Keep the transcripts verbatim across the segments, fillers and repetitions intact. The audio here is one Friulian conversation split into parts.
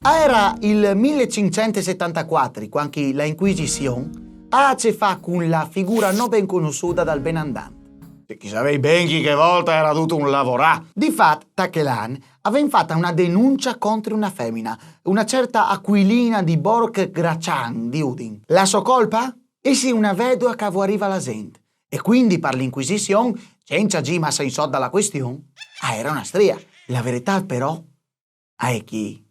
A era il mil cinc cent e settantaquattro, quand che la Inquisizion a à a ce fà cun la figura no ben cognossuda dal benandant. Sì, chi savei ben chi che volta era dut un lavorà. Di fat, ta chel an, a ven fata una denuncia contri una femina, una certa Aquilina di Borc Gracian di Udin. La so colpa? Jessi una vedua che a vuariva la zent. E quindi par la Inquisizion, senza zì massa in sot da la question, a era una stria. La veretà però a è chi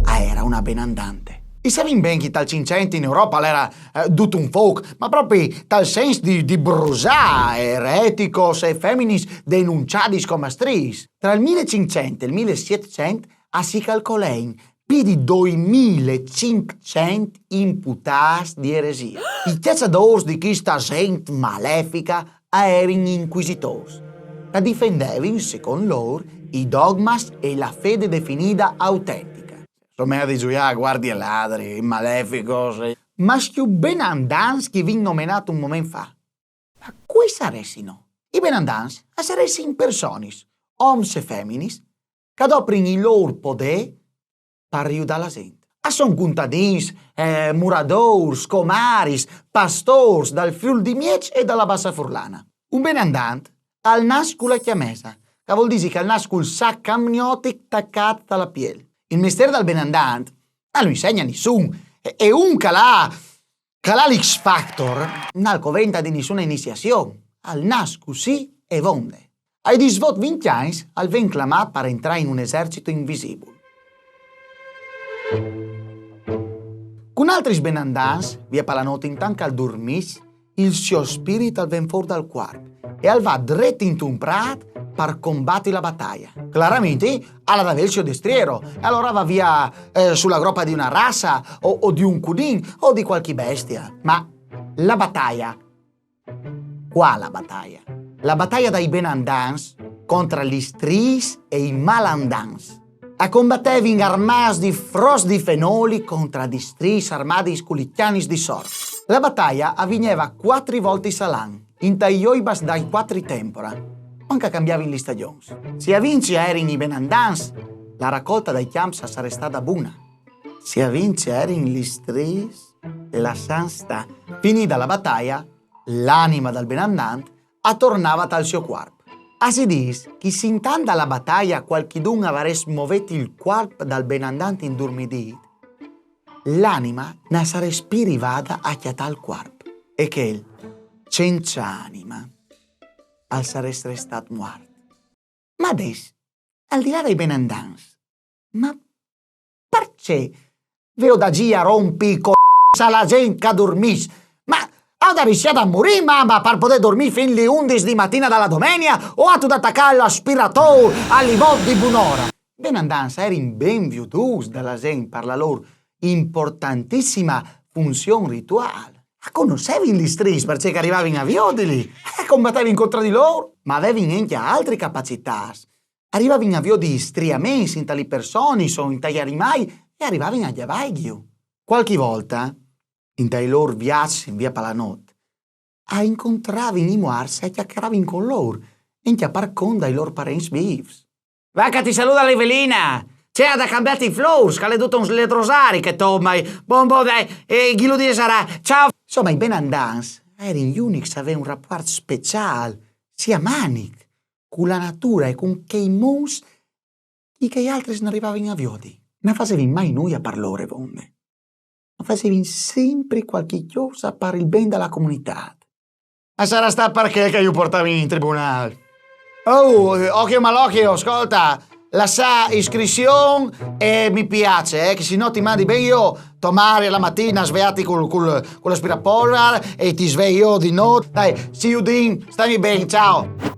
a era una benandante. I savin ben chi tal Cinccent in Europa l'era, eh, dut un foc, ma propi tal sens di, di brusà ereticos e feminis denunciadis coma stris. Tra il mil cinccent e il mil sietcent a si calcolein pi di doimil e cinccent imputâts di eresia. I cjaçadôrs di chista zent malefica a erin inquisitôrs, che a difendevin, secont lôr, i dogmas e la fede definida autentica. Somea di zuiâ a guardie ladri, maleficos. Ma stiu benandants chi vin nomenât un moment fa, ma cui saressino? I benandants a saressin personis, oms e feminis, che a doprin il lôr podê par judâ la zent. A son contadins, eh, muradôrs, comaris, pastôrs dal Friûl di Mieç e da la Bassa Furlana. Un benandant al nas cu la cjamesa, che a vûl dî che al nas cul sac amniotic tacât da la piel. Il mestier dal benandant no lu insegna nissun, e, e un che al à, che al à l'X Factor, nol coventa di nissuna iniziazion, al nas cussì e vonde. Ai disvot vincj agns al ven clamât par entrâ in un esercit invisibul. Cun altris benandants, via pa la not, intant che al durmìs, il so spirit al ven fûr dal cuarp e al va dret intun prât par combati la bataia. Claramenti al à da vê il so destriero, e alora al va via, eh, su la gropa di una rassa o, o di un cudin o di cualchi bestia. Ma la bataia Cuâl la bataia? La bataia dai benandants contra lis striis e i malandants. A combatevin armâts di fros di fenoli contra di striis armadis cu lis cjanis di sorç. La bataia a vigneva cuatri voltis al an, intai joibas dai cuatri tempora, cuant che a cambiavin lis stagjons. Se a vinci a erin i benandants, la racolta dai cjamps a sarès stada buna. Se a vinci a erin lis striis, lassant stâ. Finida la bataia, l'anima dal benandant a tornava tal so cuarp. A si dîs che se intant da la bataia cualchidun a varès movût il cuarp dal benandant indurmidît, l'anima no sarès pi rivada a cjatâ il cuarp, e chel, cença anima, al sarès restât muart. Ma adès, al di là dai benandants, ma parcè vêo da zî a rompi i co-, a la zent che a durmìs? Ma âstu da riscjâ da murî, mama, par podê durmî fin li undis di matina da la domenia, o âstu da tacâ l'aspiratôr a li vot di bunora? I benandants a erin ben viodûts da la zent par la lôr importantissima funzion rituâl. A cognossevin lis striis parcè che a rivavin a viodili, a combatevin contra di lôr, ma a vevin encja altris capacitâts. A rivavin a viodi striaments inta li personis o intai animâi e a rivavin a gjavâju. Cualchi volta, intai lôr viaçs in via pa la not, a incontravin i muarts e a cjacaravin cun lôr, encja par cont dai lôr parents vîfs. Va che ti saluda l'Evelina! Cea, da cambiâti i flôrs, che al è dut un sledrosari chê tomba. Bon, bon, dai, e chi lu disarà? Ciao! Insoma, i benandants a erin i unics a vê un rapuart speciâl, siamanic, cu la natura e cun chei munts chi chei altris no rivavin a viodi. No fasevin mai nuia par lôr, vonde. Ma fasevin simpri cualchi cjosa par il ben da la comunitât. A sarà stât par chel che ju puartavin in tribunâl. Oh, occhio malocchio, scolta, lassà iscrizion e mi piace, eh, che se no ti mandi ben jo, to mari la matina sveâti cul, cul, cul aspirapolvar e ti svei jo di not. Dai, see you, Dean, stâmi ben, ciao.